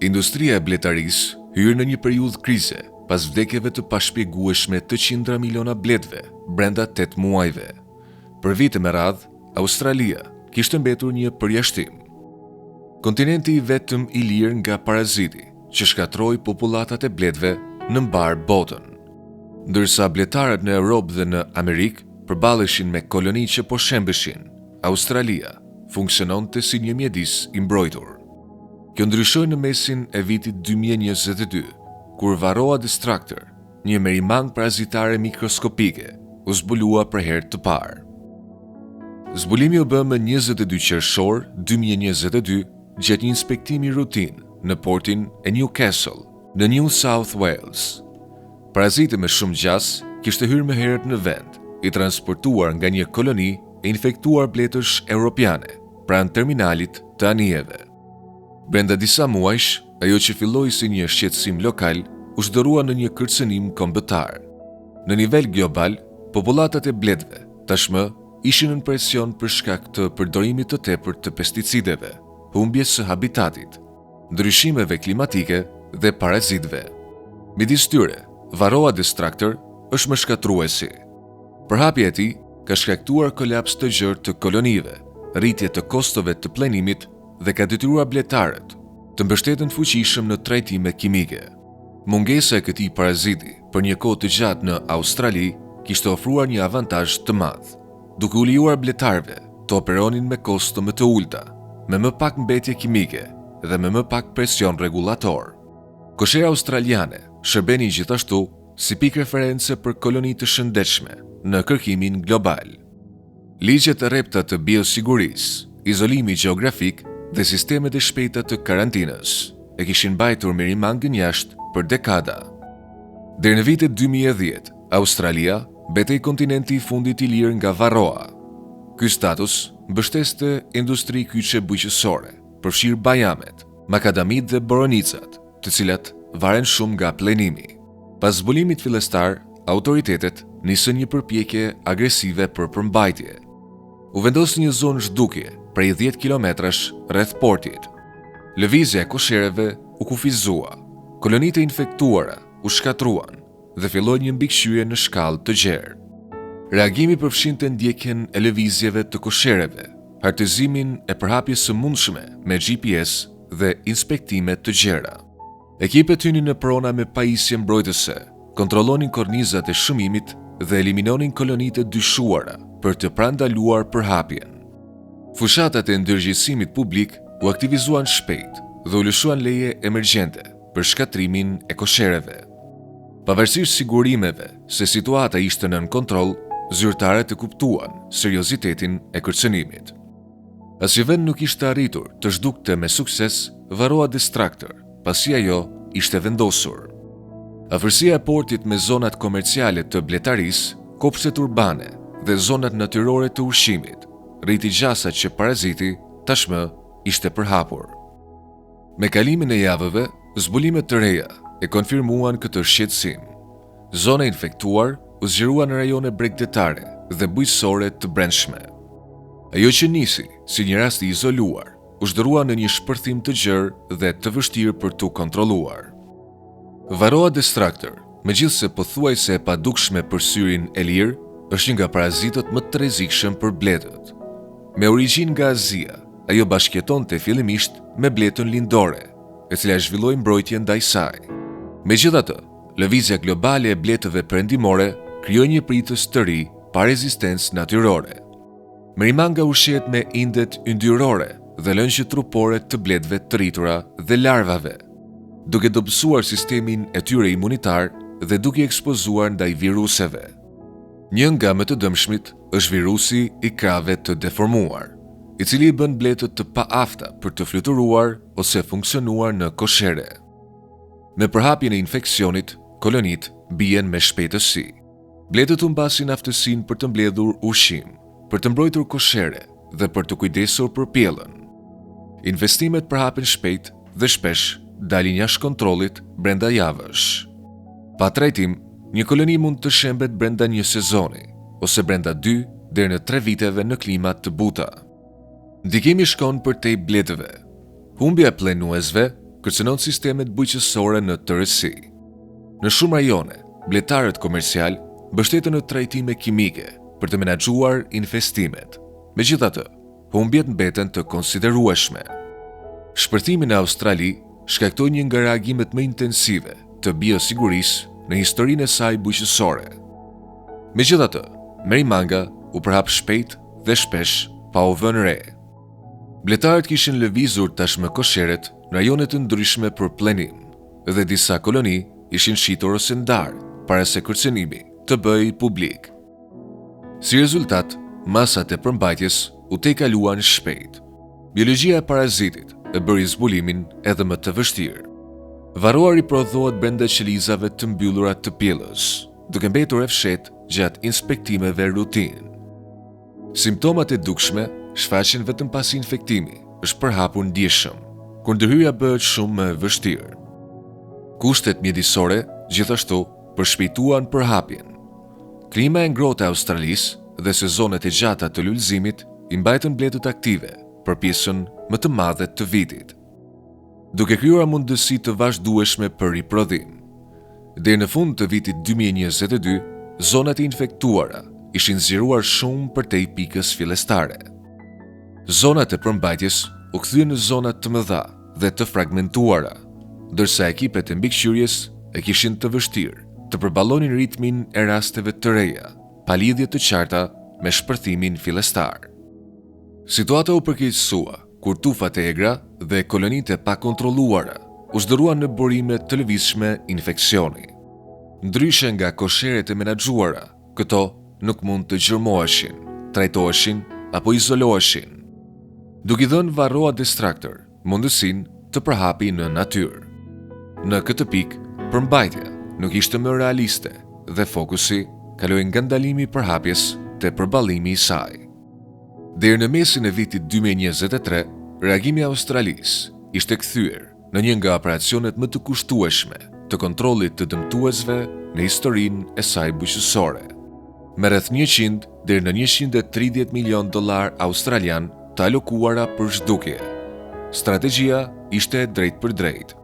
Industria e bletarisë hyri në një periudhë krize pas vdekjeve të pashpjegueshme të qindra miliona bletëve brenda tetë muajve. Për vite me radhë, Australia kishte mbetur një përjashtim. Kontinenti i vetëm i lirë nga paraziti që shkatërroi popullatat e bletëve në mbarë botën. Ndërsa bletarët në Europë dhe në Amerikë përballeshin me koloni që po shembeshin, Australia funksiononte si një mjedis i mbrojtur. Kjo ndryshoi në mesin e vitit 2022, kur Varroa destructor, një merimangë parazitare mikroskopike, u zbulua për herë të parë. Zbulimi u bë më 22 qershor 2022 gjatë një inspektimi rutinë në portin e Newcastle, në New South Wales. Paraziti me shumë gjasë kishte hyrë më herët në vend, i transportuar nga një koloni e infektuar bletësh europiane pranë terminalit të anijeve. Brenda disa muajsh, ajo që filloi si një shqetësim lokal u shndërrua në një kërcënim kombëtar. Në nivel global, popullatat e bletëve tashmë ishin nën presion për shkak të përdorimit të tepërt të pesticideve, humbjes së habitatit, ndryshimeve klimatike dhe parazitëve. Midis tyre, Varroa destructor është më shkatërruesi. Përhapja e tij ka shkaktuar kolaps të gjerë të kolonive, rritje të kostove të pllenimit dhe ka detyruar bletarët të mbështeten fuqishëm në trajtime kimike. Mungesa e këtij paraziti për një kohë të gjatë në Australi kishte ofruar një avantazh të madh, duke u lejuar bletarëve të operonin me kosto më të ulëta, me më pak mbetje kimike dhe me më pak presion rregullator. Koshera australiane shërbenin gjithashtu si pikë reference për koloni të shëndetshme në kërkimin global. Ligjet e rrepta të biosigurisë, izolimi gjeografik dhe sistemet e shpejta të karantinës e kishin mbajtur merimangën jashtë për dekada. Deri në vitet 2010, Australia mbetej kontinenti i fundit i lirë nga varroa. Ky status mbështeste industri kyçe bujqësore, përfshirë bajamet, makadamit dhe boronicat, të cilat varen shumë nga pllenimi. Pas zbulimit fillestar, autoritetet nisën një përpjekje agresive për përmbajtje. U vendos një zonë zhdukje prej 10 kilometrash rreth portit. Lëvizja e koshereve u kufizua, kolonitë e infektuara u shkatërruan dhe filloi një mbikëqyrje në shkallë të gjerë. Reagimi përfshinte ndjekjen e lëvizjeve të koshereve, hartëzimin e përhapjes së mundshme me GPS dhe inspektime të gjera. Ekipet hynin në prona me pajisje mbrojtëse, kontrollonin kornizat e shumimit dhe eliminonin kolonitë e dyshuara për të parandaluar përhapjen. Fushatat e ndërgjegjësimit publik u aktivizuan shpejt dhe u lëshuan leje emergjente për shkatërrimin e koshereve. Pavarësisht sigurimeve se situata ishte nën kontroll, zyrtarët e kuptuan seriozitetin e kërcënimit. Asnjë vend nuk kishte arritur të zhdukte me sukses Varroa destructor, pasi ajo ishte vendosur. Afërsia e portit me zonat komerciale të bletarisë, kopshtet urbane dhe zonat natyrore të ushqimit, rriti gjasat që paraziti tashmë ishte përhapur. Me kalimin e javëve, zbulime të reja e konfirmuan këtë shqetësim. Zona e infektuar u zgjerua në rajone bregdetare dhe bujqësore të brendshme. Ajo që nisi si një rast i izoluar, u shndërrua në një shpërthim të gjerë dhe të vështirë për t'u kontrolluar. Varroa destructor, megjithëse pothuajse e padukshme për syrin e lirë, është një nga parazitët më të rrezikshëm për bletët. Me origjinë nga Azia, ajo bashkëjetonte fillimisht me bletën lindore, e cila zhvilloi mbrojtje ndaj saj. Megjithatë, lëvizja globale e bletëve perëndimore krijoi një pritës të ri pa rezistencë natyrore. Merimanga ushqehet me indet yndyrore dhe lëngje trupore të bletëve të rritura dhe larvave, duke dobësuar sistemin e tyre imunitar dhe duke i ekspozuar ndaj viruseve. Një nga më të dëmshmit është virusi i krahëve të deformuar, i cili i bën bletët të paafta për të fluturuar ose funksionuar në koshere. Me përhapjen e infeksionit, kolonitë bien me shpejtësi. Bletët humbasin aftësinë për të mbledhur ushqim, për të mbrojtur koshere dhe për t'u kujdesur për pjellën. Infestimet përhapen shpejt dhe shpesh dalin jashtë kontrollit brenda javësh. Pa trajtim, një koloni mund të shembet brenda një sezoni ose brenda 2 deri në 3 viteve në klima të buta. Ndikimi shkon përtej bletëve. Humbja e pllenuesve kërcënon sistemet bujqësore në tërësi. Në shumë rajone, bletarët komercialë mbështeten në trajtime kimike për të menaxhuar infestimet. Megjithatë, humbjet mbeten të konsiderueshme. Shpërthimi në Australi shkaktoi një nga reagimet më intensive të biosigurisë në historinë e saj bujqësore. Megjithatë, merimanga u përhap shpejt dhe shpesh pa u vënë re. Bletarët kishin lëvizur tashmë kosheret në rajone të ndryshme për pllenim dhe disa koloni ishin shitur ose ndarë para se kërcënimi të bëhej publik. Si rezultat, masat e përmbajtjes u tejkaluan shpejt. Biologjia e parazitit e bëri zbulimin edhe më të vështirë. Varroa riprodhohet brenda qelizave të mbyllura të pjellës, duke mbetur e fshehtë gjatë inspektimeve rutinë. Simptomat e dukshme shfaqen vetëm pasi infektimi është përhapur ndjeshëm, kur ndërhyrja bëhet shumë më e vështirë. Kushtet mjedisore gjithashtu përshpejtuan përhapjen. Klima e ngrohtë e Australisë dhe sezonet e gjata të lulëzimit i mbajtën bletët aktive për pjesën më të madhe të vitit, duke krijuar mundësi të vazhdueshme për riprodhim. Deri në fund të vitit 2022, zonat e infektuara ishin zgjeruar shumë përtej pikës fillestare. Zonat e përmbajtjes u kthyen në zona të mëdha dhe të fragmentuara, ndërsa ekipet e mbikëqyrjes e kishin të vështirë të përballonin ritmin e rasteve të reja, pa lidhje të qarta me shpërthimin fillestar. Situata u përkeqësua kur tufat e egra dhe kolonitë e pakontrolluara u shndërruan në burime të lëvizshme infeksioni. Ndryshe nga kosheret e menaxhuara, këto nuk mund të gjurmoheshin, trajtoheshin apo izoloheshin, duke i dhënë Varroa destructor mundësinë të përhapej në natyrë. Në këtë pikë, përmbajtja nuk ishte më realiste dhe fokusi kaloi nga ndalimi i përhapjes te përballimi i saj. Deri në mesin e vitit 2023, reagimi i Australisë ishte kthyer në një nga operacionet më të kushtueshme të kontrollit të dëmtuesve në historinë e saj bujqësore, me rreth 100 deri në 130 milionë dollarë australianë të alokuara për zhdukje. Strategjia ishte e drejtpërdrejtë.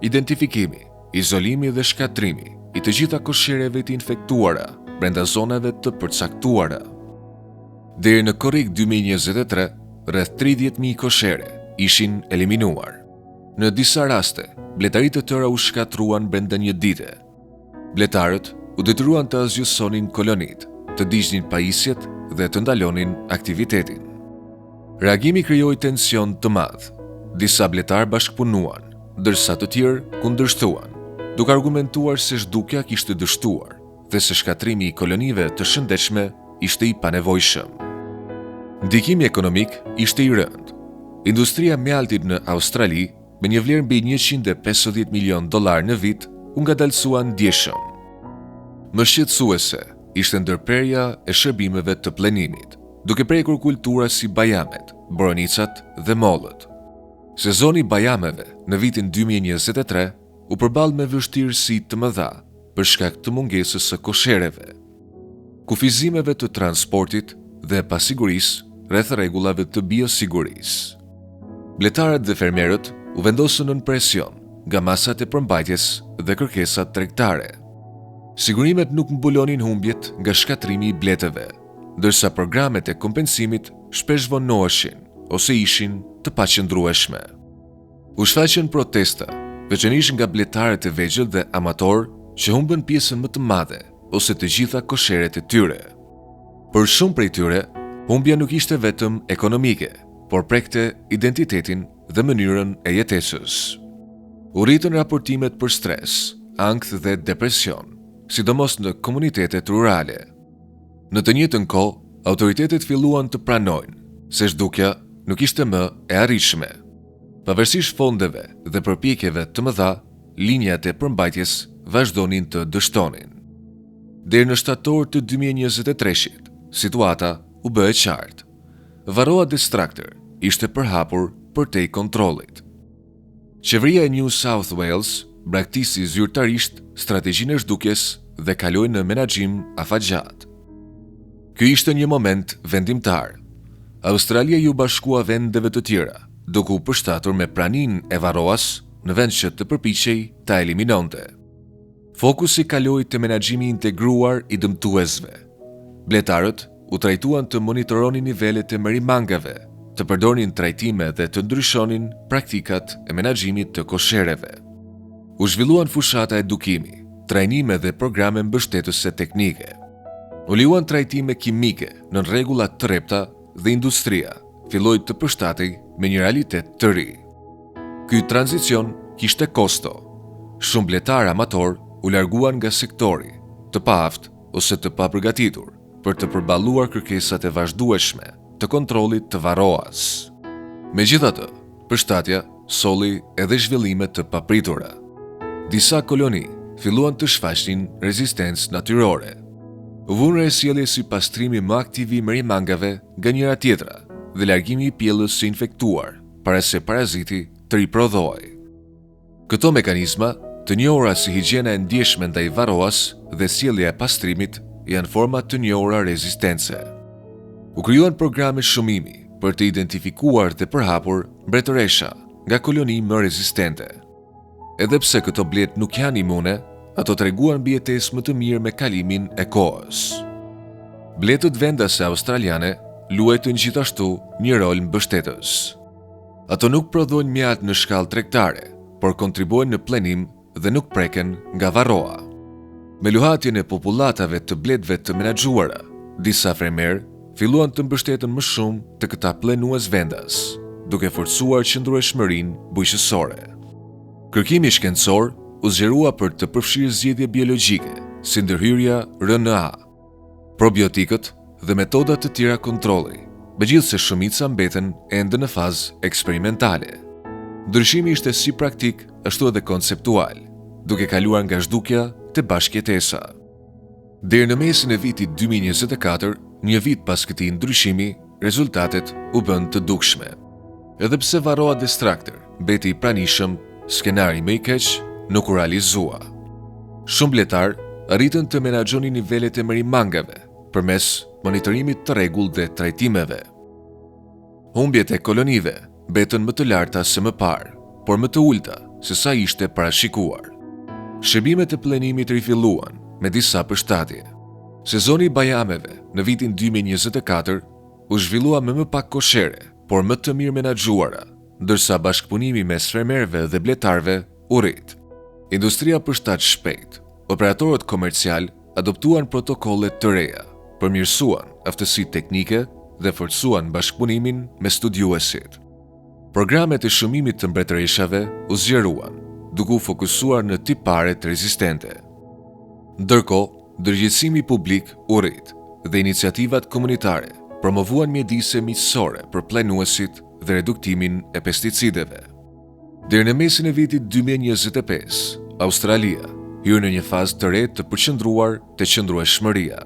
Identifikimi, izolimi dhe shkatërrimi i të gjitha koshereve të infektuara brenda zonave të përcaktuara. Deri në korrik 2023, rreth 30.000 koshere ishin eliminuar. Në disa raste, bletari të tëra u shkatërruan brenda një dite. Bletarët u detyruan të asgjësonin kolonitë, të digjnin pajisjet dhe të ndalonin aktivitetin. Reagimi krijoi tension të madh. Disa bletarë bashkëpunuan, ndërsa të tjerë kundërshtuan, duke argumentuar se zhdukja kishte dështuar dhe se shkatërrimi i kolonive të shëndetshme ishte i panevojshëm. Ndikimi ekonomik ishte i rëndë. Industria e mjaltit në Australi, me një vlerë mbi 150 milionë dollarë në vit, u ngadalësua ndjeshëm. Më shqetësuese ishte ndërprerja e shërbimeve të pllenimit, duke prekur kultura si bajamet, boronicat dhe mollët. Sezoni i bajameve në vitin 2023 u përball me vështirësi të mëdha për shkak të mungesës së koshereve, kufizimeve të transportit dhe pasigurisë rreth rregullave të biosigurisë. Bletarët dhe fermerët u vendosën nën presion nga masat e përmbajtjes dhe kërkesat tregtare. Sigurimet nuk mbulonin humbjet nga shkatërrimi i bletëve, ndërsa programet e kompensimit shpesh vonoheshin ose ishin të paqëndrueshme. U shfaqën protesta, veçanërisht nga bletarët e vegjël dhe amatorë që humbën pjesën më të madhe ose të gjitha kosheret e tyre. Për shumë prej tyre, humbja nuk ishte vetëm ekonomike, por prekte identitetin dhe mënyrën e jetesës. U rritën raportimet për stres, ankth dhe depresion, sidomos në komunitetet rurale. Në të njëjtën kohë, autoritetet filluan të pranojnë se zhdukja nuk ishte më e arritshme. Pavarësisht fondeve dhe përpjekjeve të mëdha, linjat e përmbajtjes vazhdonin të dështonin. Deri në shtator të 2023-shit, situata u bë e qartë. Varroa destructor ishte përhapur përtej kontrollit. Qeveria e New South Wales braktisi zyrtarisht strategjinë e zhdukjes dhe kaloi në menaxhim afatgjatë. Ky ishte një moment vendimtar. Australia iu bashkua vendeve të tjera, duke u përshtatur me praninë e varroas në vend që të përpiqej ta eliminonte. Fokusi kaloi te menaxhimi i integruar i dëmtuesve. Bletarët u trajtuan të monitoronin nivelet e merimangave, të përdornin trajtime dhe të ndryshonin praktikat e menaxhimit të koshereve. U zhvilluan fushata edukimi, trajnime dhe programe mbështetëse teknike. U lejuan trajtime kimike nën rregulla të rrepta dhe industria filloi të përshtatej me një realitet të ri. Ky tranzicion kishte kosto. Shumë bletarë amatorë u larguan nga sektori, të paaftë ose të papërgatitur për të përballuar kërkesat e vazhdueshme të kontrollit të varroas. Megjithatë, përshtatja solli edhe zhvillime të papritura. Disa koloni filluan të shfaqnin rezistencë natyrore. U vunë re sjellje si pastrimi më aktiv i merimangave nga njëra-tjetra dhe largimi i pjellës së infektuar para se paraziti të riprodhohej. Këto mekanizma, të njohura si higjiena e ndjeshme ndaj varroas dhe sjellja e pastrimit, janë forma të njohura rezistence. U krijuan programe shumimi për të identifikuar dhe përhapur mbretëresha nga koloni më rezistente. Edhe pse këto bletë nuk janë imune, ato treguan mbijetesë më të mirë me kalimin e kohës. Bletët vendase australiane luajtën gjithashtu një rol mbështetës. Ato nuk prodhojnë mjaltë në shkallë tregtare, por kontribuojnë në pllenim dhe nuk preken nga varroa. Me luhatjen e popullatave të bletëve të menaxhuara, disa fermerë filluan të mbështeten më shumë te këta pllenues vendas, duke forcuar qëndrueshmërinë bujqësore. Kërkimi shkencor u zgjerua për të përfshirë zgjidhje biologjike, si ndërhyrja RNA, probiotikët dhe metoda të tjera kontrolli, megjithëse shumica mbeten ende në fazë eksperimentale. Ndryshimi ishte si praktik ashtu edhe konceptual, duke kaluar nga zhdukja te bashkëjetesa. Deri në mesin e vitit 2024, një vit pas këtij ndryshimi, rezultatet u bënë të dukshme. Edhe pse Varroa Destructor mbeti i pranishëm, skenari më i keq nuk u realizua. Shumë bletarë arritën të menaxhonin nivelet e merimangave përmes monitorimit të rregullt dhe trajtimeve. Humbjet e kolonive mbetën më të larta se më parë, por më të ulëta se sa ishte parashikuar. Shërbimet e pllenimit rifilluan me disa përshtatje. Sezoni i bajameve në vitin 2024 u zhvillua me më pak koshere, por më të mirë menaxhuara, ndërsa bashkëpunimi mes fermerëve dhe bletarëve u rrit. Industria u përshtat shpejt. Operatorët komercialë adoptuan protokolle të reja, përmirësuan aftësitë teknike dhe forcuan bashkëpunimin me studiuesit. Programet e shumimit të mbretëreshave u zgjeruan, duke u fokusuar në tiparet rezistente. Ndërkohë, ndërgjegjësimi publik u rrit dhe iniciativat komunitare promovuan mjedise miqësore për pllenuesit dhe reduktimin e pesticideve. Deri në mesin e vitit 2025, Australia hyri në një fazë të re të përqendruar te qëndrueshmëria.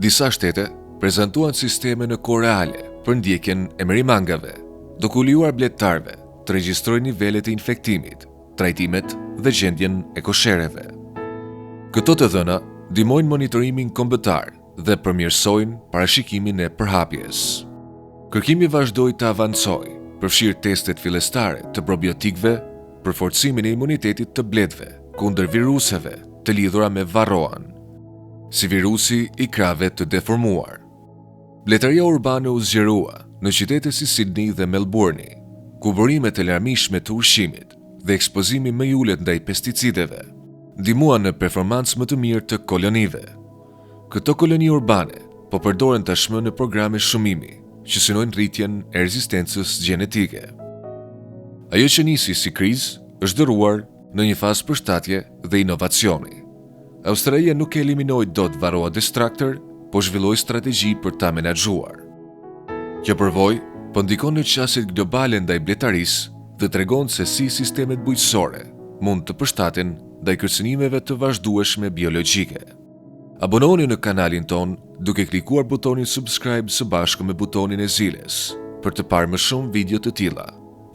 Disa shtete prezantuan sisteme në kohë reale për ndjekjen e merimangave, duke u lejuar bletarëve të regjistrojnë nivelet e infektimit, trajtimet dhe gjendjen e koshereve. Këto të dhëna ndihmojnë monitorimin kombëtar dhe përmirësojnë parashikimin e përhapjes. Kërkimi vazhdoi të avancojë, përfshirë testet fillestare të probiotikëve për forcimin e imunitetit të bletëve kundër viruseve të lidhura me varroan, si virusi i krahëve të deformuar. Bletaria urbane u zgjerua në qytete si Sidni dhe Melburni, ku burimet e larmishme të ushqimit dhe ekspozimi më i ulët ndaj pesticideve ndihmuan në performancë më të mirë të kolonive. Këto koloni urbane po përdoren tashmë në programe shumimi që synojnë rritjen e rezistencës gjenetike. Ajo që nisi si krizë është shndërruar në një fazë përshtatje dhe inovacioni. Australia nuk e eliminoi dot Varroa Destructor, po zhvilloi strategji për ta menaxhuar. Kjo përvojë po ndikon në qasjet globale ndaj bletarisë dhe tregon se si sistemet bujqësore mund të përshtaten ndaj kërcënimeve të vazhdueshme biologjike. Abonohuni në kanalin tonë duke klikuar butonin subscribe së bashku me butonin e ziles për të parë më shumë video të tilla.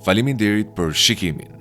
Faleminderit për shikimin.